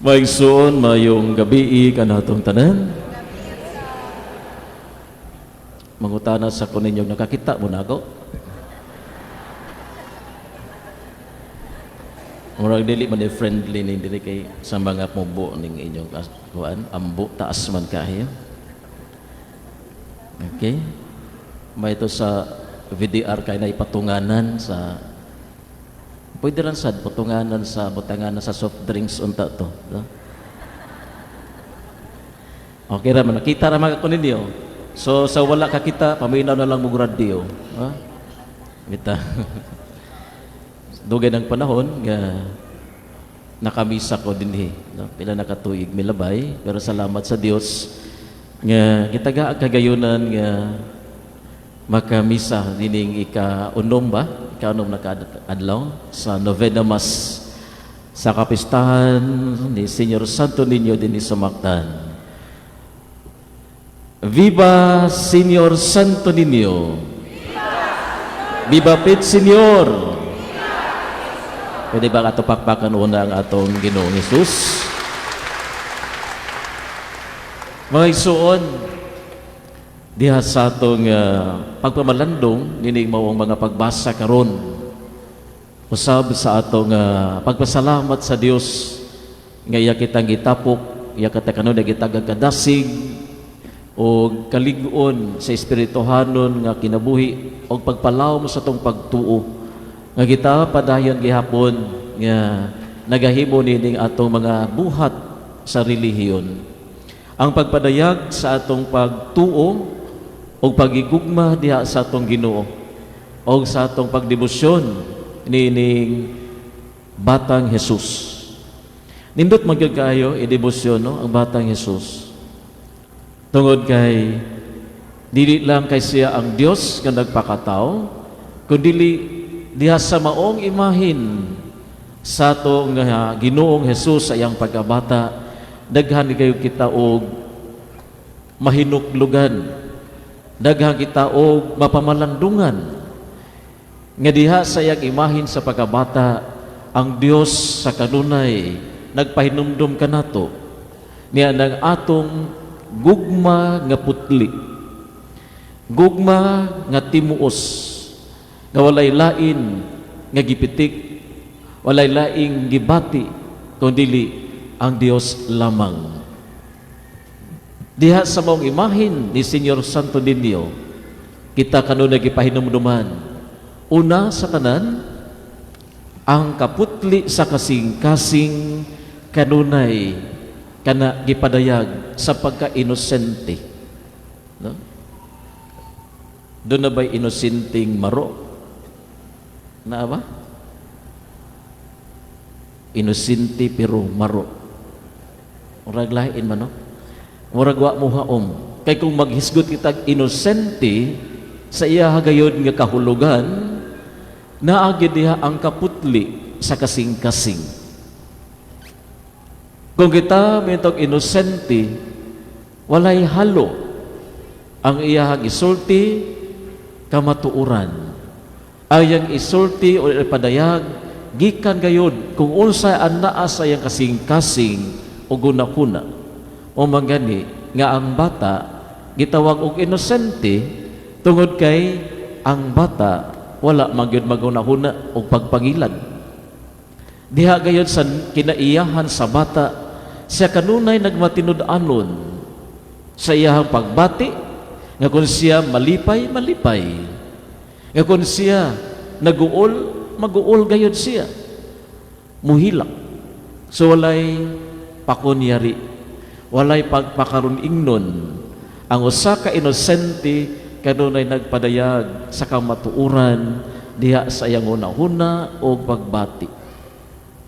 Mga igsoon, maayong gabii kanatong tanan. Mangutana sa ko ninyo, nakakita mo nako? Murag dili man ni friendly ning dili kay sa mga mubo ning inyong kuan, ambo taas man kaayo. Okay? May ito sa VDR kay na ipatunganan sa pwede ran sad patunganan sa butanganan sa soft drinks unta to. No? Okay ra man, nakita ra man ko ninyo. So sa wala kakita, paminaw na lang mo radyo. Ha? Bita. Dugay ng panahon nga nakamisa ko dinhi, no? Pila na katuig milabay, pero salamat sa Dios nga gitaga kagayunan nga makamisa nining ika-unom ba? Ika-unom na kaadlaw sa Novena Mass sa kapistahan ni Señor Santo Niño dinhi sa Mactan. Viva Señor Santo Niño! Viva Pit Señor! Pwede ba ato pakpakan una ang atong Ginoong Hesus? Mga igsoon, diha sa atong pagpamalandong nining maong mga pagbasa karon, usab sa atong pagpasalamat sa Dios nga iya kitang gitapok, iya kita kanunay gitagag kadasig o kalig-on sa espirituhanon nga kinabuhi o pagpalawom sa atong pagtuo nga kita padayon gihapon nga nagahimo nining atong mga buhat sa relihiyon. Ang pagpadayag sa atong pagtuo o pagigugma diha sa atong Ginoo o sa atong pagdebosyon nining Batang Jesus. Nindot man gyud kaayo idebosyon, no, ang Batang Jesus. Tungod kay dili lang kay siya ang Dios nga nagpakatao, kundi diha sa maong imahin sa atong Ginoong Jesus sa iyang pagkabata, daghan kayo kita og mahinuklugan, daghan kita og mapamalandungan nga diha sa iyang imahin sa pagkabata, ang Dios sa kanunay nagpahinumdum kanato niya ng atong gugma nga putli, gugma nga timuos, nga walay lain nga gipitik, walay laing gibati kundi ang Dios lamang. Diha sa maong imahin ni Señor Santo Niño, kita kanunay gipahinumduman una sa tanan ang kaputli sa kasing-kasing kanunay kana gipadayag sa pagka-inosente, no? Duna ba'y inosenteng maro? Naa ba? Inosente pero maro. Murag lain man, no? Murag wa mo haom. Kay kung maghisgot kitag inosente sa iya gayod nga kahulugan, naa gyud diha ang kaputli sa kasing-kasing. Kung kita mitog inosente, walay halo ang iyahang isulti kamatuoran. Ayang isulti o ipadayag gikan gayod kung unsa ang naa sa iyang kasing-kasing o gunakuna. O manggani nga ang bata gitawag og inosente tungod kay ang bata wala man gyud maghuna-huna og pagpangilad. Diha gayod sa kinaiyahan sa bata, siya kanunay nagmatinud-anon sa iyahang pagbati, nga kung siya malipay, malipay. Nga kung siya naguol, maguol gayod siya. Muhilak. So walay pakunyari, walay pagpakaron ingnon. Ang usa ka inosente kanunay nagpadayag sa kamatuoran diha sa iyang hunahuna o pagbati.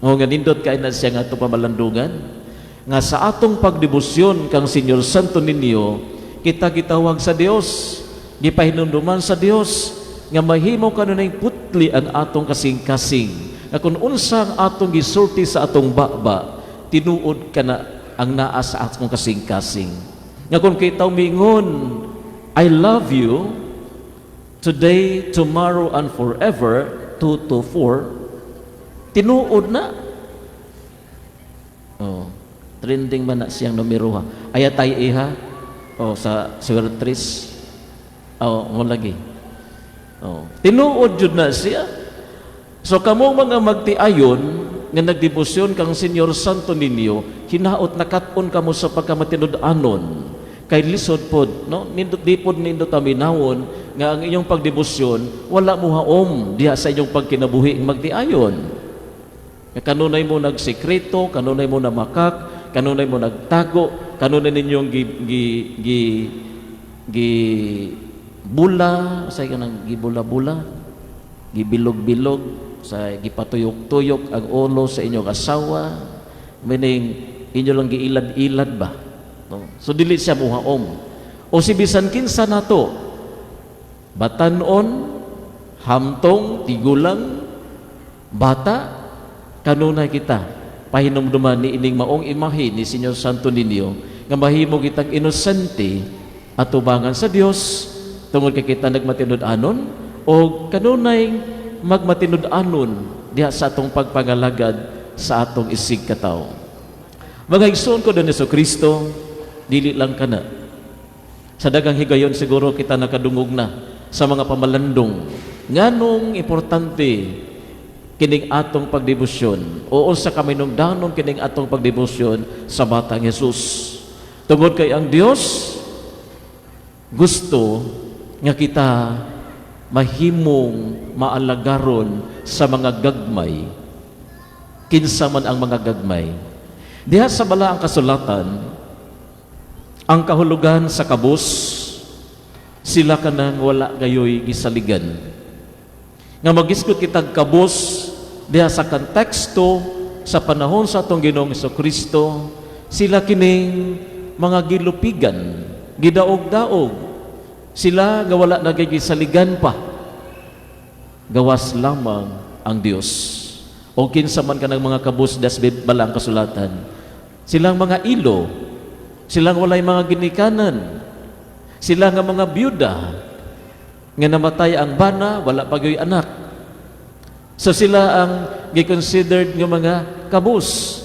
O nga nindot kay na siya nga atong pamalandungan nga sa atong pagdebosyon kang Señor Santo Niño, kita gitawag sa Dios, gipahinumduman sa Dios nga mahimo kanunay putli ang atong kasing-kasing, nga kung unsa ang atong gisulti sa atong baba, tinuod kana ang naa sa atong kasing-kasing, nga kung kita mingon, "I love you today, tomorrow and forever," 2 to 4, tinuod na. Oh. Trending man na siyang numero, ha. Ayat ay iha o sa swertres. Oh, mo lagi. Oh, tinuod jud na siya. So kamong mga magtiayon nga nagdebosyon kang Senyor Santo Niño, hinaot nakat-on kamo sa pagkamatinud-anon. Kay lisod pod, no? Nindot di pod nindot taminawon nga ang inyong pagdebosyon wala mo haom diha sa inyong pagkinabuhi ng magtiayon. Nga kanunay mo nagsekreto, kanunay mo namakak, kanunay mo nagtago, kanunay ninyong gi gi gi, gi bula, sa kanang gibula-bula, gibilog-bilog, sa gipatuyok-tuyok ang ulo sa inyong asawa, meaning inyo lang giilad-ilad ba? No? So dili siya muhaom. O si bisan kinsa nato, batanon, hamtong, tigulang, bata, kanunay kita pahinumduman ni ining maong imahe ni Senyor Santo Niño nga mahimo kitang inosente atubangan sa Dios tungod kay kita nagmatinud-anon o kanunay magmatinud-anon diha sa atong pagpangalagad sa atong isig katawo. Mga igsoon ko ni Kristo, dili lang kana. Sa daghang higayon siguro kita nakadungog na sa mga pamalandong nganong importante kining atong pagdebosyon o unsa kaminungdanon kining atong pagdebosyon sa Batang Jesus. Tungod kay ang Dios gusto nga kita mahimong maalagaron sa mga gagmay, kinsa man ang mga gagmay. Diha sa Balaang Kasulatan, ang kahulugan sa kabus, sila kanang wala gayoy gisaligan. Nga magisgot kitag kabus diha sa konteksto sa panahon sa atong Ginoong Kristo, sila kining mga gilupigan, gidaog-daog, sila nga wala nagigisaligan pa gawas lamang ang Dios. O kinsa man kanang mga kabus das Balaang Kasulatan, silang mga ilo, silang walay mga ginikanan, sila nga mga byuda nga namatay ang bana, wala pa gyoy anak. So sila ang gi-considered nga mga kabus,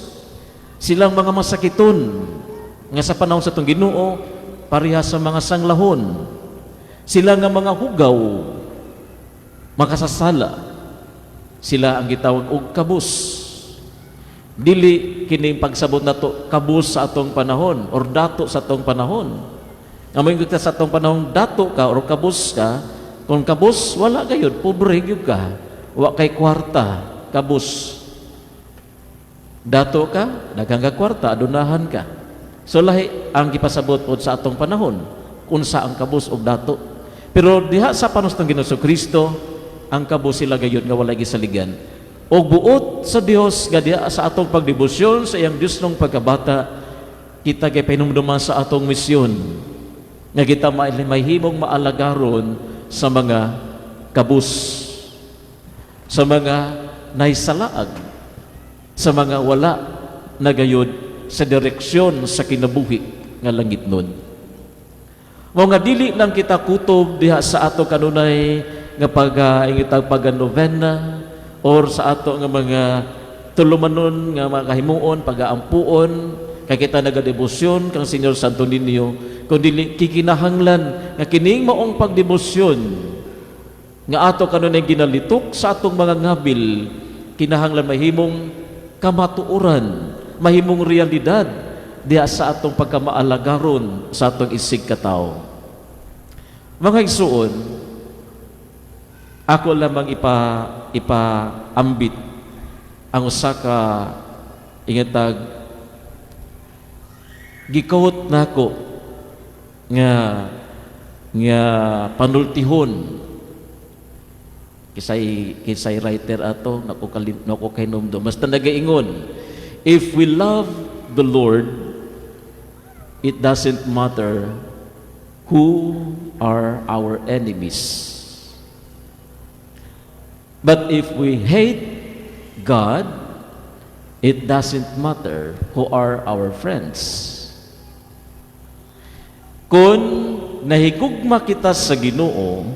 silang mga masakiton nga sa panahon sa atong Ginoo pareha sa mga sanglahon, sila nga mga hugaw, makasasala, sila ang gitawag og kabus. Dili kini pagsabot nato kabus sa atong panahon or dato sa atong panahon. Nga moingon kita sa atong panahon, dato ka or kabus ka, kung kabus wala gayud, pobre gyud ka, wa kay kwarta, kabus. Dato ka, daghang ka kwarta, adunahan ka. So lahi ang gipasabot pod sa atong panahon unsa ang kabus og dato. Pero diha sa panahon ng Ginoo Kristo, ang kabus sila gayud nga walay gisaligan. Og buot sa Dios nga diha sa atong pagdebosyon sa iyang Diosnong pagkabata, kita kay pahinumduman sa atong misyon nga kita mahimong maalagaron sa mga kabus, sa mga naisalaag, sa mga wala na gayud sa direksyon sa kinabuhi nga langit nun. Mao nga dili lang kita kutob diha sa ato kanunay nga pag ingitag pag novena or sa ato nga mga tulumanon nga mga kahimuon, pagaampuon kay kita nagadebosyon kang Senyor Santo Niño, kun dili kikinahanglan nga kining maong pagdebosyon nga ato kanunay ginalitok sa atong mga ngabil, kinahanglan mahimong kamatuoran, mahimong realidad diha sa atong pagkamaalagaron sa atong isig katawo. Mga igsuon, ako lamang ipaambit ang usa ka ingatag gikawat nako nga nga panultihon kisay kisay writer ato, nako kalim, nako kahinumdum. Basta nagaingon, "If we love the Lord, it doesn't matter who are our enemies. But if we hate God, it doesn't matter who are our friends." Kung nahigugma kita sa Ginoo,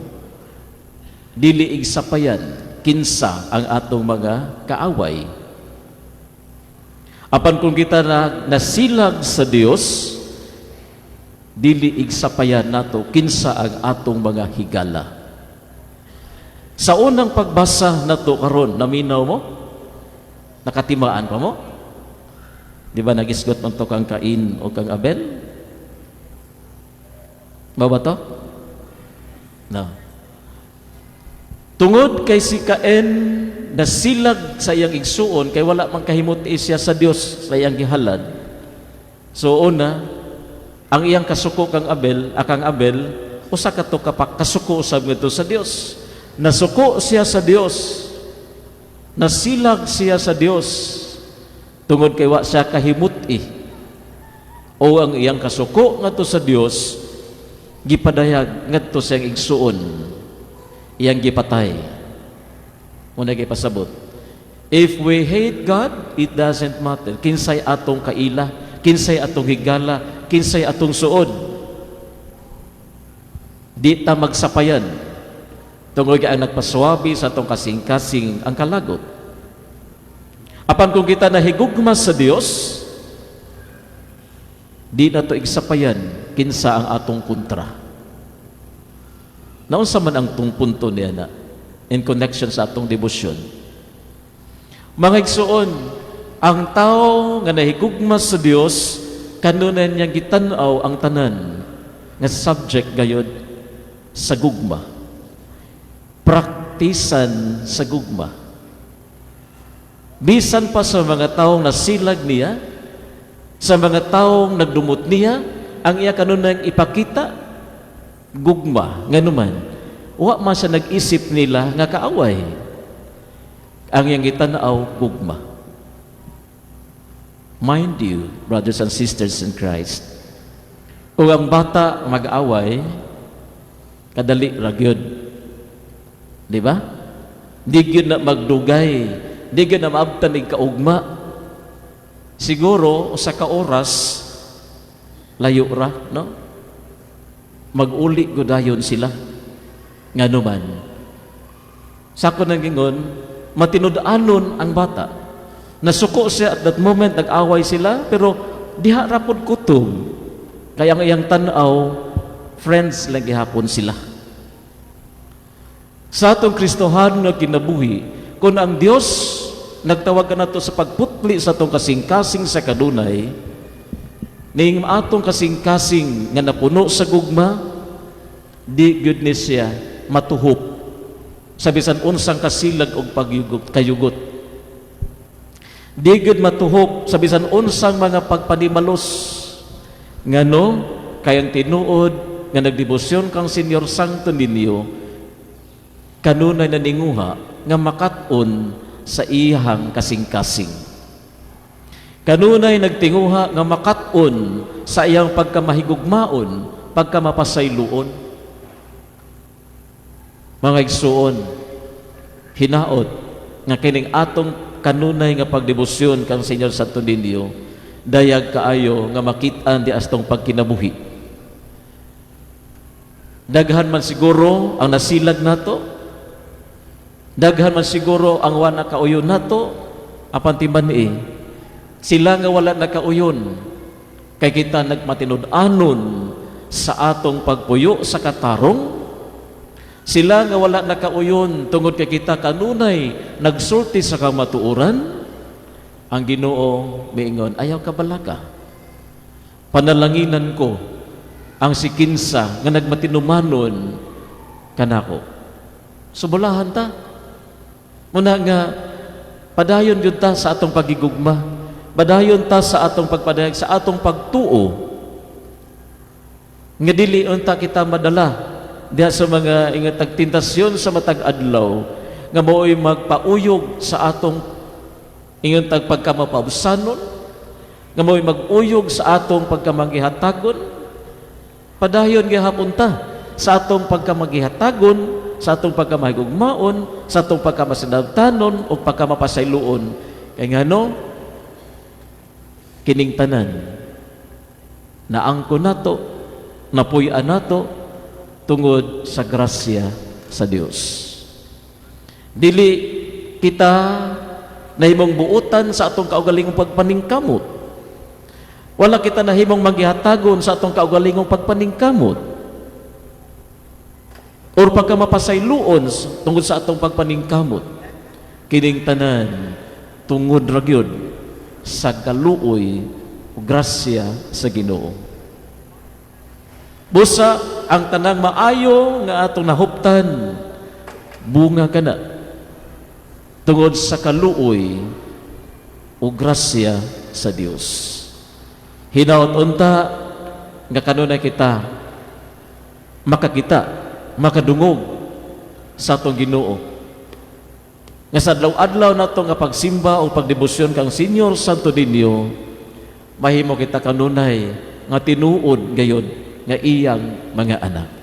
dili igsapayan kinsa ang atong mga kaaway. Apan kung kita na nasilag sa Dios, dili igsapayan nato kinsa ang atong mga higala. Sa unang pagbasa nato karon, naminaw mo? Nakatimaan pa mo? Di ba nagisgot man to kang Cain o kang Abel? Mao ba to? No. Tungod kay si Cain nasilag sa iyang igsuon kay wala man kahimut-i siya sa Dios sa iyang gihalad. So una, ang iyang kasuko kang Abel, akang Abel, usa ka to kapak kasuko usab ngadto sa Dios. Nasuko siya sa Dios. Nasilag siya sa Dios tungod kay wa siya kahimut-i. O ang iyang kasuko ngadto sa Dios gipadayag ngadto sa iyang igsuon, iyang gipatay. Una gipasabot. If we hate God, it doesn't matter. Kinsay atong kaila, kinsay atong higala, kinsay atong suod. Di ta magsapayan. Tungod kay ang nagpaswabi sa atong kasing-kasing ang kalagot. Apan kung kita nahigugma sa Dios, di na to igsapayan kinsa ang atong kontra. Naunsa man ang tong punto niya na in connection sa atong debosyon? Mga igsuon, ang tao nga nahigugma sa Dios, kanunay niyang gitan-aw ang tanan nga subject gayod sa gugma. Praktisan sa gugma. Bisan pa sa mga taong nasilag niya, sa mga taong nagdumot niya, ang iya kanunayang ipakita, gugma. Nganuman, wa man siya nag-isip nila nga kaaway. Ang iyang gitanaw, gugma. Mind you, brothers and sisters in Christ, kung ang bata mag-away, kadali ra gyud. Di ba? Di gyud na magdugay, di gyud na maabtan ig kaugma. Siguro usa ka oras layo ra, no? Mag-uli gud dayon sila. Nganuman, sa ako nang gingon, matinud-anon ang bata. Nasuko siya at that moment, nag-away sila, pero diha ra pod kutob. Kaya ang iyang tan-aw, friends lang gihapon sila. Sa atong Kristohanon nga kinabuhi, kung ang Dios nagtawag kanato sa pagputli sa atong kasing-kasing sa kanunay, ning atong kasing-kasing nga napuno sa gugma, di gyud ni siya matuhop sa bisan unsang kasilag og pagyugot kayugot. Di gyud matuhop sa bisan unsang mga pagpanimalos. Ngano kay ang tinuod nga nagdebosyon kang Senyor Santo Niño, kanunay naninguha nga makat-on sa iyang kasing-kasing. Kanunay nagtinguha nga makat-on sa iyang pagkamahigugmaon, pagkamapasayloon. Mga igsuon, hinaot nga kining atong kanunay nga pagdebosyon kang Senyor Santo Niño, dayag kaayo nga makit-an di astong pagkinabuhi. Daghan man siguro ang nasilag nato, daghan man siguro ang wa nakauyon nato, apan timan-i, sila nga wala nakauyon, kay kita nagmatinud-anon sa atong pagpuyo sa katarong. Sila nga wala nakauyon, tungod kay kita kanunay nagsulti sa kamatuoran, ang Ginoo miingon, "Ayaw ka balaka. Panalanginan ko ang sikinsa nga nagmatinumanon kanako." Subulahan ta. Muna nga padayon gyud ta sa atong pagigugma. Padayon ta sa atong pagpadayag, sa atong pagtuo. Nga dili unta kita madala diha sa mga ingat tentasyon sa matag adlaw nga mao'y magpauyog sa atong ingon tag pagkamapabsanon, nga mao'y mag-uyog sa atong pagkamagihatagon. Padayon gihapon ta sa atong pagkamagihatagon, sa atong pagkamahigugmaon, sa atong pagkamasinabtanon o pagkamapasayloon, kay ngano kining tanan naangko nato, napuy-an nato tungod sa grasya sa Dios. Dili kita nahimong buutan sa atong kaugalingong pagpaningkamot. Wala kita nahimong maghihatagon sa atong kaugalingong pagpaningkamot or pagka mapasayloon tungod sa atong pagpaningkamot. Kining tanan tungod ra gyud sa kaluoy o grasya sa Ginoo. Busa ang tanang maayo nga atong nahuptan, bunga kana tungod sa kaluoy o grasya sa Dios. Hinaot unta nga kanunay kita makakita, makadungog sa atong Ginoo. Nga sa adlaw-adlaw nato nga pagsimba o pagdebosyon kang Señor Santo Niño, mahimo kita kanunay nga tinuod gayon nga iyang mga anak.